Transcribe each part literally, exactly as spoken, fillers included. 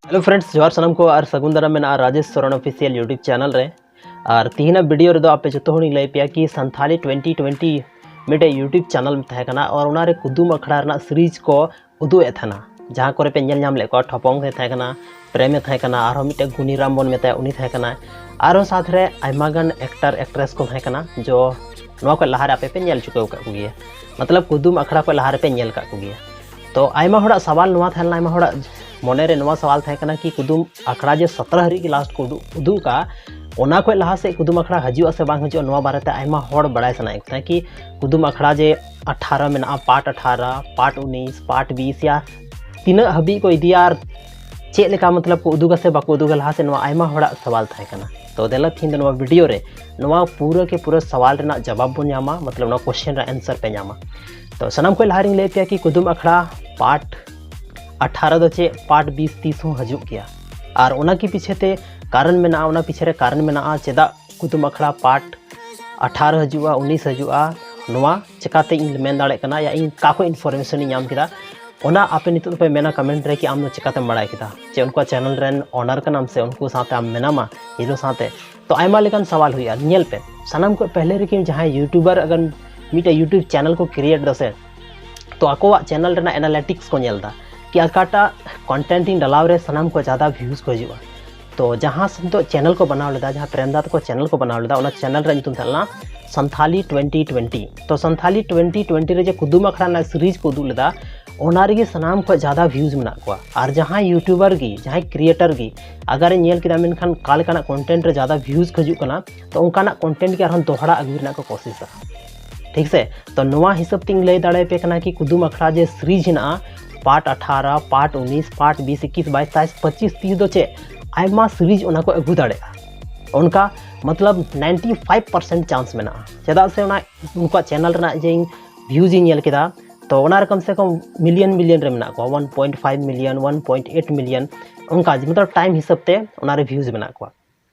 Hello friends, ᱡᱚᱦᱟᱨ ᱥᱟᱱᱟᱢ ᱠᱚ ᱟᱨ ᱥᱟᱹᱜᱩᱱ ᱫᱟᱨᱟᱢ ᱢᱮᱱᱟᱜᱼᱟ Rajesh Soren Official YouTube channel ᱨᱮ᱾ ᱟᱨ ᱛᱤᱦᱤᱧᱟᱜ video ᱨᱮᱫᱚ ᱟᱯᱮ ᱡᱚᱛᱚ ᱦᱚᱲᱤᱧ ᱞᱟᱹᱭ ᱯᱮᱭᱟ ᱠᱤ ᱥᱟᱱᱛᱷᱟᱞᱤ twenty twenty ᱢᱤᱫᱴᱮᱡ YouTube channel ᱛᱟᱦᱮᱸ ᱠᱟᱱᱟ ᱟᱨ ᱚᱱᱟᱨᱮ ᱠᱩᱫᱩᱢ ᱟᱠᱷᱲᱟ ᱨᱮᱱᱟᱜ series ᱠᱚ ᱩᱫᱩᱜ ᱮᱫ ᱛᱟᱦᱮᱱᱟ, ᱡᱟᱦᱟᱸ ᱠᱚᱨᱮ ᱯᱮ ᱧᱮᱞ ᱧᱟᱢ ᱞᱮᱫ ᱠᱚᱣᱟ, ᱴᱷᱚᱯᱚᱝ ᱮ ᱛᱟᱦᱮᱸ ᱠᱟᱱᱟ, ᱯᱨᱮᱢ ᱮ ᱛᱟᱦᱮᱸ ᱠᱟᱱᱟ, ᱟᱨᱦᱚᱸ ᱢᱤᱫᱴᱮᱡ ᱜᱩᱱᱤᱨᱟᱢ ᱵᱚᱱ ᱢᱮᱛᱟᱭᱟ, ᱩᱱᱤ ᱛᱟᱦᱮᱸ ᱠᱟᱱᱟᱭ, ᱟᱨᱦᱚᱸ ᱥᱟᱶᱛᱮ ᱨᱮ ᱟᱭᱢᱟ ᱜᱟᱱ actor actress ᱠᱚ ᱛᱟᱦᱮᱸ ᱠᱟᱱᱟ, ᱡᱚ ᱱᱚᱣᱟ ᱠᱷᱚᱱ ᱞᱟᱦᱟᱨᱮ ᱟᱯᱮ ᱯᱮ ᱧᱮᱞ ᱪᱩᱠᱟᱹᱣ ᱟᱠᱟᱫ ᱠᱚᱜᱮᱭᱟ, ᱢᱚᱛᱞᱚᱵ ᱠᱩᱫᱩᱢ ᱟᱠᱷᱲᱟ ᱠᱷᱚᱱ ᱞᱟᱦᱟᱨᱮ ᱯᱮ ᱧᱮᱞ ᱟᱠᱟᱫ ᱠᱚᱜᱮᱭᱟ᱾ ᱛᱚ ᱟᱭᱢᱟ ᱦᱚᱲᱟᱜ ᱥᱟᱣᱟᱞ ᱱᱚᱣᱟ ᱛᱟᱦᱮᱸ ᱞᱮᱱᱟ, ᱟᱭᱢᱟ ᱦᱚᱲᱟᱜ ᱢᱚᱱᱮᱨᱮ ᱱᱚᱣᱟ ᱥᱟᱣᱟᱞ ᱛᱟᱦᱮᱸ ᱠᱟᱱᱟ ᱠᱤ ᱠᱩᱫᱩᱢ ᱟᱠᱷᱲᱟ ᱡᱮ ᱥᱚᱛᱨᱚ ᱦᱟᱹᱨᱤᱡ ᱜᱮ last ᱠᱚ ᱩᱫᱩᱜ ᱩᱫᱩᱜ ᱟᱠᱟᱫᱼᱟ, ᱚᱱᱟ ᱠᱷᱚᱱ ᱞᱟᱦᱟ ᱥᱮᱫ ᱠᱩᱫᱩᱢ ᱟᱠᱷᱲᱟ ᱦᱤᱡᱩᱜᱼᱟ ᱥᱮ ᱵᱟᱝ ᱦᱤᱡᱩᱜᱼᱟ, ᱱᱚᱣᱟ ᱵᱟᱨᱮᱛᱮ ᱟᱭᱢᱟ ᱦᱚᱲ ᱵᱟᱲᱟᱭ ᱥᱟᱱᱟᱭᱮᱫ ᱠᱚ ᱛᱟᱦᱮᱸ ᱠᱤ ᱠᱩᱫᱩᱢ ᱟᱠᱷᱲᱟ ᱡᱮ ᱟᱴᱷᱟᱨᱚ ᱢᱮᱱᱟᱜᱼᱟ, part ᱟᱴᱷᱟᱨᱚ, part ᱩᱱᱤᱥ, part ᱵᱤᱥ ᱭᱟ ᱛᱤᱱᱟᱹᱜ ᱦᱟᱹᱵᱤᱡ ᱠᱚ ᱤᱫᱤᱭᱟ ᱟᱨ ᱪᱮᱫ ᱞᱮᱠᱟ ᱢᱚᱛᱞᱚᱵ ᱠᱚ ᱩᱫᱩᱜᱟ ᱥᱮ ᱵᱟᱠᱚ ᱩᱫᱩᱜᱟ ᱞᱟᱦᱟ ᱥᱮᱫ, ᱱᱚᱣᱟ ᱟᱭᱢᱟ ᱦᱚᱲᱟᱜ ᱥᱟᱣᱟᱞ ᱛᱟᱦᱮᱸ ᱠᱟᱱᱟ᱾ ᱛᱚ ᱫᱮᱞᱟ ᱛᱤᱦᱤᱧ ᱫᱚ ᱱᱚᱣᱟ video ᱨᱮ ᱱᱚᱣᱟ ᱯᱩᱨᱟᱹ ᱠᱮ ᱯᱩᱨᱟᱹ ᱥᱟᱣᱟᱞ ᱨᱮᱱᱟᱜ ᱡᱟᱵᱟᱵ ᱵᱚᱱ ᱧᱟᱢᱟ, ᱢᱚᱛᱞᱚᱵ ᱱᱚᱣᱟ question ᱨᱮᱱᱟᱜ answer ᱯᱮ ᱧᱟᱢᱟ᱾ ᱛᱚ ᱥᱟᱱᱟᱢ ᱠᱷᱚᱱ ᱞᱟᱦᱟ ᱨᱤᱧ ᱞᱟᱹᱭ ᱯᱮᱭᱟ ᱠᱤ ᱠᱩᱫᱩᱢ ᱟᱠᱷᱲᱟ part ᱟᱴᱷᱟᱨᱚ ᱫᱚ ᱪᱮᱫ, part ᱵᱤᱥ ᱛᱤᱥ ᱦᱚᱸ ᱦᱤᱡᱩᱜ ᱜᱮᱭᱟ, ᱟᱨ ᱚᱱᱟ ᱠᱤ ᱯᱤᱪᱷᱮ ᱛᱮ ᱠᱟᱨᱚᱱ ᱢᱮᱱᱟᱜᱼᱟ, ᱚᱱᱟ ᱯᱤᱪᱷᱮ ᱨᱮ ᱠᱟᱨᱚᱱ ᱢᱮᱱᱟᱜᱼᱟ ᱪᱮᱫᱟᱜ ᱠᱩᱫᱩᱢ ᱟᱠᱷᱲᱟ part ᱟᱴᱷᱟᱨᱚ ᱦᱤᱡᱩᱜᱼᱟ, ᱩᱱᱤᱥ ᱦᱤᱡᱩᱜᱼᱟ, ᱱᱚᱣᱟ ᱪᱮᱠᱟᱛᱮ ᱤᱧ ᱢᱮᱱ ᱫᱟᱲᱮᱭᱟᱜ ᱠᱟᱱᱟ ᱭᱟ ᱤᱧ ᱚᱠᱟ ᱠᱷᱚᱱ information ᱤᱧ ᱧᱟᱢ ᱠᱮᱫᱟ, ᱚᱱᱟ ᱟᱯᱮ ᱱᱤᱛᱚᱜ ᱫᱚᱯᱮ ᱢᱮᱱᱟ comment ᱨᱮ ᱠᱤ ᱟᱢ ᱫᱚ ᱪᱮᱠᱟᱛᱮᱢ ᱵᱟᱲᱟᱭ ᱠᱮᱫᱟ, ᱪᱮ ᱩᱱᱠᱩᱣᱟᱜ channel ᱨᱮᱱ owner ᱠᱟᱱᱟᱢ ᱥᱮ ᱩᱱᱠᱩ ᱥᱟᱶᱛᱮ ᱟᱢ ᱢᱮᱱᱟᱢᱟ hero ᱥᱟᱶᱛᱮ᱾ ᱛᱚ ᱟᱭᱢᱟ ᱞᱮᱠᱟᱱ ᱥᱟᱣᱟᱞ ᱦᱩᱭᱩᱜᱼᱟ᱾ ᱧᱮᱞ ᱯᱮ, ᱥᱟᱱᱟᱢ ᱠᱷᱚᱱ ᱯᱮᱦᱞᱮ ᱨᱮᱜᱮ ᱡᱟᱦᱟᱸᱭ YouTuber ᱟᱜᱟᱨ ᱢᱤᱫᱴᱮᱡ YouTube channel ᱠᱚ create ᱮᱫᱟ ᱥᱮ, ᱛᱚ ᱟᱠᱚᱣᱟᱜ channel ᱨᱮᱱᱟᱜ analytics ᱠᱚ ᱧᱮᱞ ᱮᱫᱟ ᱠᱤ ᱚᱠᱟᱴᱟᱜ content ᱤᱧ ᱰᱟᱞᱟᱣ ᱨᱮ ᱥᱟᱱᱟᱢ ᱠᱷᱚᱱ ᱡᱟᱫᱟ views ᱠᱚ ᱦᱤᱡᱩᱜᱼᱟ᱾ ᱛᱚ ᱡᱟᱦᱟᱸ ᱱᱤᱛᱚᱜ channel ᱠᱚ ᱵᱮᱱᱟᱣ ᱞᱮᱫᱟ, ᱡᱟᱦᱟᱸ ᱯᱨᱮᱢᱫᱟ ᱛᱟᱠᱚ channel ᱠᱚ ᱵᱮᱱᱟᱣ ᱞᱮᱫᱟ, ᱚᱱᱟ channel ᱨᱮᱭᱟᱜ ᱧᱩᱛᱩᱢ ᱛᱟᱦᱮᱸ ᱞᱮᱱᱟ ᱥᱟᱱᱛᱷᱟᱞᱤ twenty twenty᱾ ᱛᱚ ᱥᱟᱱᱛᱷᱟᱞᱤ twenty twenty ᱨᱮ ᱡᱮ ᱠᱩᱫᱩᱢ ᱟᱠᱷᱲᱟ ᱨᱮᱱᱟᱜ series ᱠᱚ ᱩᱫᱩᱜ ᱞᱮᱫᱟ, ᱚᱱᱟ ᱨᱮᱜᱮ ᱥᱟᱱᱟᱢ ᱠᱷᱚᱱ ᱡᱟᱫᱟ views ᱢᱮᱱᱟᱜ ᱠᱚᱣᱟ᱾ ᱟᱨ ᱡᱟᱦᱟᱸᱭ YouTuber ᱜᱮ, ᱡᱟᱦᱟᱸᱭ creator ᱜᱮ ᱟᱜᱟᱨᱮ ᱧᱮᱞ ᱠᱮᱫᱟ ᱢᱮᱱᱠᱷᱟᱱ ᱚᱠᱟ ᱞᱮᱠᱟᱱᱟᱜ content ᱨᱮ ᱡᱟᱫᱟ views ᱠᱚ ᱦᱤᱡᱩᱜ ᱠᱟᱱᱟ, ᱛᱚ ᱚᱱᱠᱟᱱᱟᱜ content ᱜᱮ ᱟᱨᱦᱚᱸ ᱫᱚᱦᱲᱟ ᱟᱹᱜᱩ ᱨᱮᱱᱟᱜ ᱠᱚ ᱠᱳᱥᱤᱥᱟ, ᱴᱷᱤᱠ ᱥᱮ? ᱛᱚ ᱱᱚᱣᱟ ᱦᱤᱥᱟᱹᱵ ᱛᱤᱧ ᱞᱟᱹᱭ ᱫᱟᱲᱮᱭᱟᱯᱮ ᱠᱟᱱᱟ ᱠᱤ ᱠᱩᱫᱩᱢ ᱟᱠᱷᱲᱟ ᱡᱮ series ᱦᱮᱱᱟᱜᱼᱟ, part ᱟᱴᱷᱟᱨᱚ, part ᱩᱱᱤᱥ, part ᱵᱤᱥ, ᱮᱠᱩᱥ, ᱵᱟᱭᱤᱥ, ᱛᱮᱭᱤᱥ, ᱯᱚᱸᱪᱤᱥ, ᱛᱤᱥ ᱫᱚ ᱪᱮᱫ ᱟᱭᱢᱟ series ᱚᱱᱟ ᱠᱚ ᱟᱹᱜᱩ ᱫᱟᱲᱮᱭᱟᱜᱼᱟ᱾ ᱚᱱᱠᱟ ᱢᱚᱛᱞᱚᱵ ninety five percent chance ᱢᱮᱱᱟᱜᱼᱟ, ᱪᱮᱫᱟᱜ ᱥᱮ ᱚᱱᱟ ᱩᱱᱠᱩᱣᱟᱜ channel ᱨᱮᱱᱟᱜ ᱡᱮ ᱤᱧ views ᱤᱧ ᱧᱮᱞ ᱠᱮᱫᱟ, ᱛᱚ ᱚᱱᱟ ᱨᱮ ᱠᱚᱢ ᱥᱮ ᱠᱚᱢ million million ᱨᱮ ᱢᱮᱱᱟᱜ ᱠᱚᱣᱟ, one point five million, one point eight million, ᱚᱱᱠᱟ ᱡᱮ ᱢᱚᱛᱞᱚᱵ time ᱦᱤᱥᱟᱹᱵ ᱛᱮ ᱚᱱᱟ ᱨᱮ views ᱢᱮᱱᱟᱜ ᱠᱚᱣᱟ᱾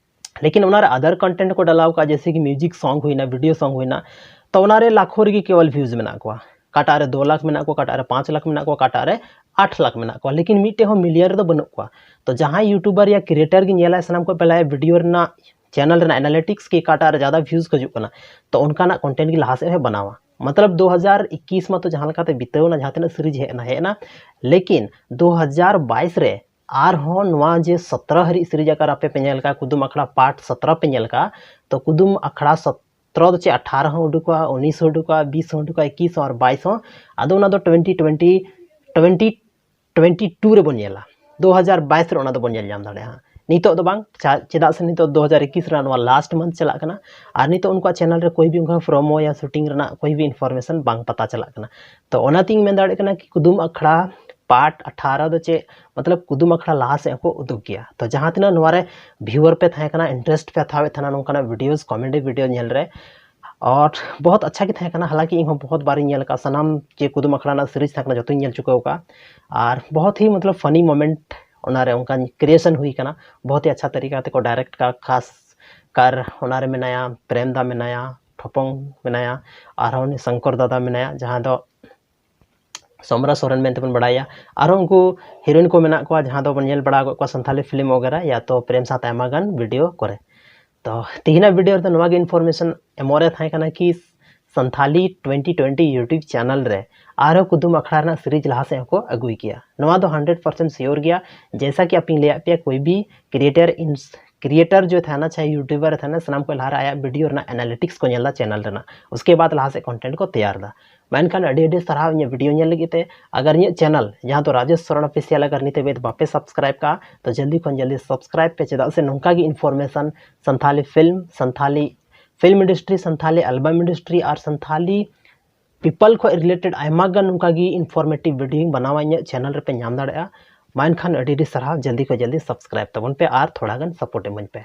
ᱞᱮᱠᱤᱱ ᱚᱱᱟ ᱨᱮ other content ᱠᱚ ᱰᱟᱞᱟᱣ ᱠᱟᱜᱼᱟ, ᱡᱮᱭᱥᱮ ᱠᱤ music song ᱦᱩᱭᱱᱟ, video song ᱦᱩᱭᱱᱟ, ᱛᱚ ᱚᱱᱟ ᱨᱮ ᱞᱟᱠᱷᱚ ᱨᱮᱜᱮ ᱠᱮᱵᱚᱞ views ᱢᱮᱱᱟᱜ ᱠᱚᱣᱟ᱾ ᱚᱠᱟᱴᱟᱜ ᱨᱮ ᱫᱩ ᱞᱟᱠᱷ ᱢᱮᱱᱟᱜ ᱠᱚᱣᱟ, ᱚᱠᱟᱴᱟᱜ ᱨᱮ ᱯᱟᱸᱪ ᱞᱟᱠᱷ ᱢᱮᱱᱟᱜ ᱠᱚᱣᱟ, ᱚᱠᱟᱴᱟᱜ ᱨᱮ ᱟᱴ ᱞᱟᱠᱷ ᱢᱮᱱᱟᱜ ᱠᱚᱣᱟ, ᱞᱮᱠᱤᱱ ᱢᱤᱫᱴᱮᱡ ᱦᱚᱸ ᱢᱤᱞᱤᱭᱚᱱ ᱨᱮᱫᱚ ᱵᱟᱹᱱᱩᱜ ᱠᱚᱣᱟ᱾ ᱛᱚ ᱡᱟᱦᱟᱸᱭ YouTuber ᱭᱟ creator ᱜᱮ ᱧᱮᱞᱟᱭ ᱥᱟᱱᱟᱢ ᱠᱷᱚᱱ ᱯᱮᱦᱞᱟ ᱵᱷᱤᱰᱤᱭᱳ ᱨᱮᱱᱟᱜ, ᱪᱮᱱᱮᱞ ᱨᱮᱱᱟᱜ ᱮᱱᱟᱞᱤᱴᱤᱠᱥ ᱠᱤ ᱚᱠᱟᱴᱟᱜ ᱨᱮ ᱡᱟᱫᱟ ᱵᱷᱤᱭᱩᱡᱽ ᱠᱚ ᱦᱤᱡᱩᱜ ᱠᱟᱱᱟ, ᱛᱚ ᱚᱱᱠᱟᱱᱟᱜ ᱠᱚᱱᱴᱮᱱᱴ ᱜᱮ ᱞᱟᱦᱟ ᱥᱮᱫ ᱦᱚᱸᱭ ᱵᱮᱱᱟᱣᱟ᱾ ᱢᱚᱛᱞᱚᱵ ᱫᱩ ᱦᱟᱡᱟᱨ ᱤᱠᱤᱥ ᱢᱟᱛᱚ ᱡᱟᱦᱟᱸ ᱞᱮᱠᱟᱛᱮ ᱵᱤᱛᱟᱹᱣ ᱮᱱᱟ, ᱡᱟᱦᱟᱸ ᱛᱤᱱᱟᱹᱜ ᱥᱤᱨᱤᱡᱽ ᱦᱮᱡ ᱮᱱᱟ, ᱦᱮᱡ ᱮᱱᱟ, ᱞᱮᱠᱤᱱ ᱫᱩ ᱦᱟᱡᱟᱨ ᱵᱟᱭᱤᱥ ᱨᱮ ᱟᱨᱦᱚᱸ ᱱᱚᱣᱟ ᱡᱮ ᱥᱚᱛᱨᱚ ᱦᱟᱹᱨᱤᱡ ᱥᱤᱨᱤᱡᱽ ᱟᱠᱟᱨ ᱟᱯᱮ ᱯᱮ ᱧᱮᱞ ᱠᱟᱜᱼᱟ, ᱠᱩᱫᱩᱢ ᱟᱠᱷᱲᱟ ᱯᱟᱨᱴ ᱥᱚᱛᱨᱚ ᱯᱮ ᱧᱮᱞ ᱠᱟᱜᱼᱟ, ᱛᱚ ᱠᱩᱫᱩᱢ ᱟᱠᱷᱲᱟ ᱥᱚᱛᱨᱚ ᱫᱚ ᱪᱮᱫ ᱟᱴᱷᱟᱨᱚ ᱦᱚᱸ ᱩᱰᱩᱠᱚᱜᱼᱟ, ᱩᱱᱤᱥ ᱦᱚᱸ ᱩᱰᱩᱠᱚᱜᱼᱟ, ᱵᱤᱥ ᱦᱚᱸ ᱩᱰᱩᱠᱚᱜᱼᱟ, ᱤᱠᱤᱥ ᱦᱚᱸ ᱟᱨ ᱵᱟᱭᱤᱥ ᱦᱚᱸ᱾ ᱟᱫᱚ ᱚᱱᱟ ᱫᱚ twenty twenty twenty twenty two ᱨᱮᱵᱚᱱ ᱧᱮᱞᱟ, ᱫᱩ ᱦᱟᱡᱟᱨ ᱵᱟᱭᱤᱥ ᱨᱮ ᱚᱱᱟ ᱫᱚᱵᱚᱱ ᱧᱮᱞ ᱧᱟᱢ ᱫᱟᱲᱮᱭᱟᱜᱼᱟ᱾ ᱱᱤᱛᱚᱜ ᱫᱚ ᱵᱟᱝ, ᱪᱟ- ᱪᱮᱫᱟᱜ ᱥᱮ ᱱᱤᱛᱚᱜ ᱫᱩ ᱦᱟᱡᱟᱨ ᱤᱠᱤᱥ ᱨᱮᱱᱟᱜ ᱱᱚᱣᱟ ᱞᱟᱥᱴ ᱢᱟᱱᱛᱷ ᱪᱟᱞᱟᱜ ᱠᱟᱱᱟ, ᱟᱨ ᱱᱤᱛᱚᱜ ᱩᱱᱠᱩᱣᱟᱜ ᱪᱮᱱᱮᱞ ᱨᱮ ᱠᱳᱭ ᱵᱷᱤ ᱚᱱᱠᱟ ᱯᱨᱳᱢᱳ ᱭᱟ ᱥᱩᱴᱤᱝ ᱨᱮᱱᱟᱜ ᱠᱳᱭ ᱵᱷᱤ ᱤᱱᱯᱷᱚᱨᱢᱮᱥᱚᱱ ᱵᱟᱝ ᱯᱟᱛᱟ ᱪᱟᱞᱟᱜ ᱠᱟᱱᱟ᱾ ᱛᱚ ᱚᱱᱟᱛᱤᱧ ᱢᱮᱱ ᱫᱟᱲᱮᱭᱟᱜ ᱠᱟᱱᱟ ᱠᱤ ᱠᱩᱫᱩᱢ ᱟᱠᱷᱲᱟ ᱯᱟᱨᱴ ᱟᱴᱷᱟᱨᱚ ᱫᱚ ᱪᱮᱫ, ᱢᱚᱛᱞᱚᱵ ᱠᱩᱫᱩᱢ ᱟᱠᱷᱲᱟ ᱞᱟᱦᱟ ᱥᱮᱫ ᱦᱚᱸᱠᱚ ᱩᱫᱩᱜ ᱜᱮᱭᱟ᱾ ᱛᱚ ᱡᱟᱦᱟᱸ ᱛᱤᱱᱟᱹᱜ ᱱᱚᱣᱟ ᱨᱮ ᱵᱷᱤᱭᱩᱣᱟᱨ ᱯᱮ ᱛᱟᱦᱮᱸ ᱠᱟᱱᱟ, ᱤᱱᱴᱟᱨᱮᱥᱴ ᱯᱮ ᱦᱟᱛᱟᱣᱮᱫ ᱛᱟᱦᱮᱱᱟ ᱱᱚᱝᱠᱟᱱᱟᱜ ᱵᱷᱤᱰᱤᱭᱳᱥ, ᱠᱚᱢᱮᱰᱤ ᱵᱷᱤᱰᱤᱭᱳ ᱧᱮᱞ ᱨᱮ, ᱟᱨ ᱵᱚᱦᱩᱛ ᱟᱪᱪᱷᱟ ᱜᱮ ᱛᱟᱦᱮᱸ ᱠᱟᱱᱟ᱾ ᱦᱟᱞᱟᱝᱠᱤ ᱤᱧ ᱦᱚᱸ ᱵᱚᱦᱩᱛ ᱵᱟᱨᱤᱧ ᱧᱮᱞ ᱟᱠᱟᱫᱼᱟ, ᱥᱟᱱᱟᱢ ᱡᱮ ᱠᱩᱫᱩᱢ ᱟᱠᱷᱲᱟ ᱨᱮᱱᱟᱜ ᱥᱤᱨᱤᱡᱽ ᱛᱟᱦᱮᱸ ᱠᱟᱱᱟ ᱡᱚᱛᱚᱧ ᱧᱮᱞ ᱪᱩᱠᱟᱹᱣ ᱟᱠᱟᱫᱼᱟ᱾ ᱟᱨ ᱵᱚᱦᱩᱛ ᱦᱤ ᱢᱚᱛᱞᱚᱵ ᱯᱷᱟᱱᱤ ᱢᱳᱢᱮᱱᱴ ᱚᱱᱟᱨᱮ ᱚᱱᱠᱟᱱ ᱠᱨᱤᱭᱮᱥᱚᱱ ᱦᱩᱭ ᱠᱟᱱᱟ, ᱵᱚᱦᱩᱛ ᱦᱤ ᱟᱪᱪᱷᱟ ᱛᱟᱨᱤᱠᱟ ᱛᱮᱠᱚ ᱰᱟᱭᱨᱮᱠᱴ ᱠᱟ, ᱠᱷᱟᱥ ᱠᱟᱨ ᱚᱱᱟᱨᱮ ᱢᱮᱱᱟᱭᱟ ᱯᱨᱮᱢ ᱫᱟ, ᱢᱮᱱᱟᱭᱟ ᱴᱷᱚᱯᱚᱝ, ᱢᱮᱱᱟᱭᱟ ᱟᱨᱦᱚᱸ ᱩᱱᱤ ᱥᱚᱝᱠᱚᱨ ᱫᱟᱫᱟ ᱢᱮᱱᱟᱭᱟ, ᱡᱟᱦᱟᱸ ᱫᱚ ᱥᱚᱢᱨᱟ ᱥᱚᱨᱮᱱ ᱢᱮᱱᱛᱮ ᱵᱚᱱ ᱵᱟᱲᱟᱭᱟ᱾ ᱟᱨᱦᱚᱸ ᱩᱱᱠᱩ ᱦᱤᱨᱳᱭᱤᱱ ᱠᱚ ᱢᱮᱱᱟᱜ ᱠᱚᱣᱟ, ᱡᱟᱦᱟᱸ ᱫᱚᱵᱚᱱ ᱧᱮᱞ ᱵᱟᱲᱟ ᱟᱠᱟᱫ ᱠᱚᱣᱟ ᱥᱟᱱᱛᱷᱟᱞᱤ ᱯᱷᱤᱞᱢ ᱣᱟᱜᱮᱨᱟ ᱭᱟ ᱛᱚ ᱯᱨᱮᱢ ᱥᱟᱶᱛᱮ ᱟᱭᱢᱟ ᱜᱟᱱ ᱵᱷᱤᱰᱤᱭᱳ ᱠᱚᱨᱮ᱾ ᱛᱚ ᱛᱮᱦᱮᱧᱟᱜ ᱵᱷᱤᱰᱤᱭᱳ ᱨᱮᱫᱚ ᱱᱚᱣᱟ ᱜᱮ ᱤᱱᱯᱷᱚᱨᱢᱮᱥᱚᱱ ᱮᱢᱚᱜ ᱨᱮ ᱛᱟᱦᱮᱸ ᱠᱟᱱᱟ ᱠᱤ Santali twenty twenty YouTube channel ᱨᱮ ᱟᱨᱦᱚᱸ ᱠᱩᱫᱩᱢ ᱟᱠᱷᱲᱟ ᱨᱮᱱᱟᱜ ᱥᱤᱨᱤᱡᱽ ᱞᱟᱦᱟ ᱥᱮᱫ ᱦᱚᱸᱠᱚ ᱟᱹᱜᱩᱭ ᱜᱮᱭᱟ᱾ ᱱᱚᱣᱟ ᱫᱚ ᱦᱟᱱᱰᱨᱮᱰ ᱯᱟᱨᱥᱮᱱᱴ ᱥᱤᱭᱳᱨ ᱜᱮᱭᱟ᱾ ᱡᱮᱭᱥᱟ ᱠᱤ ᱟᱯᱮᱧ ᱞᱟᱹᱭᱟᱫ ᱯᱮᱭᱟ, ᱠᱳᱭ ᱵᱷᱤ ᱠᱨᱤᱭᱮᱴᱟᱨ ᱤᱱ ᱠᱨᱤᱭᱮᱴᱟᱨ ᱡᱚ ᱛᱟᱦᱮᱱᱟ, ᱪᱟᱦᱮ ᱭᱩᱴᱩᱵᱟᱨ ᱛᱟᱦᱮᱱᱟ, ᱥᱟᱱᱟᱢ ᱠᱷᱚᱱ ᱞᱟᱦᱟ ᱨᱮ ᱟᱭᱟᱜ ᱵᱷᱤᱰᱤᱭᱳ ᱨᱮᱱᱟᱜ ᱮᱱᱟᱞᱤᱴᱤᱠᱥ ᱠᱚ ᱧᱮᱞᱟ ᱪᱮᱱᱮᱞ ᱨᱮᱱᱟᱜ, ᱩᱥᱠᱮ ᱵᱟᱫ ᱞᱟᱦᱟ ᱥᱮᱫ ᱠᱚᱱᱴᱮᱱᱴ ᱠᱚ ᱛᱮᱭᱟᱨ ᱮᱫᱟ᱾ ᱢᱮᱱᱠᱷᱟᱱ ᱟᱹᱰᱤ ᱟᱹᱰᱤ ᱥᱟᱨᱦᱟᱣ ᱤᱧᱟᱹᱜ ᱵᱷᱤᱰᱤᱭᱳ ᱧᱮᱞ ᱞᱟᱹᱜᱤᱫ ᱛᱮ᱾ ᱟᱜᱟᱨ ᱤᱧᱟᱹᱜ ᱪᱮᱱᱮᱞ ᱡᱟᱦᱟᱸ ᱫᱚ ᱨᱟᱡᱮᱥ ᱥᱚᱨᱮᱱ ᱚᱯᱷᱤᱥᱤᱭᱟᱞ ᱟᱜᱟᱨ ᱱᱤᱛ ᱦᱟᱹᱵᱤᱡ ᱵᱟᱯᱮ ᱥᱟᱵᱥᱠᱨᱟᱭᱤᱵ ᱠᱟᱜᱼᱟ, ᱛᱚ ᱡᱚᱞᱫᱤ ᱠᱷᱚᱱ ᱡᱚᱞᱫᱤ ᱥᱟᱵᱥᱠᱨᱟᱭᱤᱵ ᱯᱮ, ᱪᱮᱫᱟᱜ ᱥᱮ ᱱᱚᱝᱠᱟ ᱜᱮ information Santhali film, Santhali film industry, Santhali album industry ᱟᱨ ᱥᱟᱱᱛᱷᱟᱞᱤ ᱯᱤᱯᱚᱞ ᱠᱷᱚᱱ ᱨᱤᱞᱮᱴᱮᱰ ᱟᱭᱢᱟ ᱜᱟᱱ ᱱᱚᱝᱠᱟ ᱜᱮ ᱤᱱᱯᱷᱚᱨᱢᱮᱴᱤᱵᱷ ᱵᱷᱤᱰᱤᱭᱳᱧ ᱵᱮᱱᱟᱣᱟ ᱤᱧᱟᱹᱜ ᱪᱮᱱᱮᱞ ᱨᱮᱯᱮ ᱧᱟᱢ ᱫᱟᱲᱮᱭᱟᱜᱼᱟ᱾ ᱢᱟ ᱮᱱᱠᱷᱟᱱ ᱟᱹᱰᱤ ᱟᱹᱰᱤ ᱥᱟᱨᱦᱟᱣ, ᱡᱚᱞᱫᱤ ᱠᱷᱚᱱ ᱡᱚᱞᱫᱤ ᱥᱟᱵᱥᱠᱨᱟᱭᱤᱵ ᱛᱟᱵᱚᱱ ᱯᱮ ᱟᱨ ᱛᱷᱚᱲᱟ ᱜᱟᱱ ᱥᱟᱯᱳᱨᱴ ᱤᱢᱟᱹᱧ ᱯᱮ᱾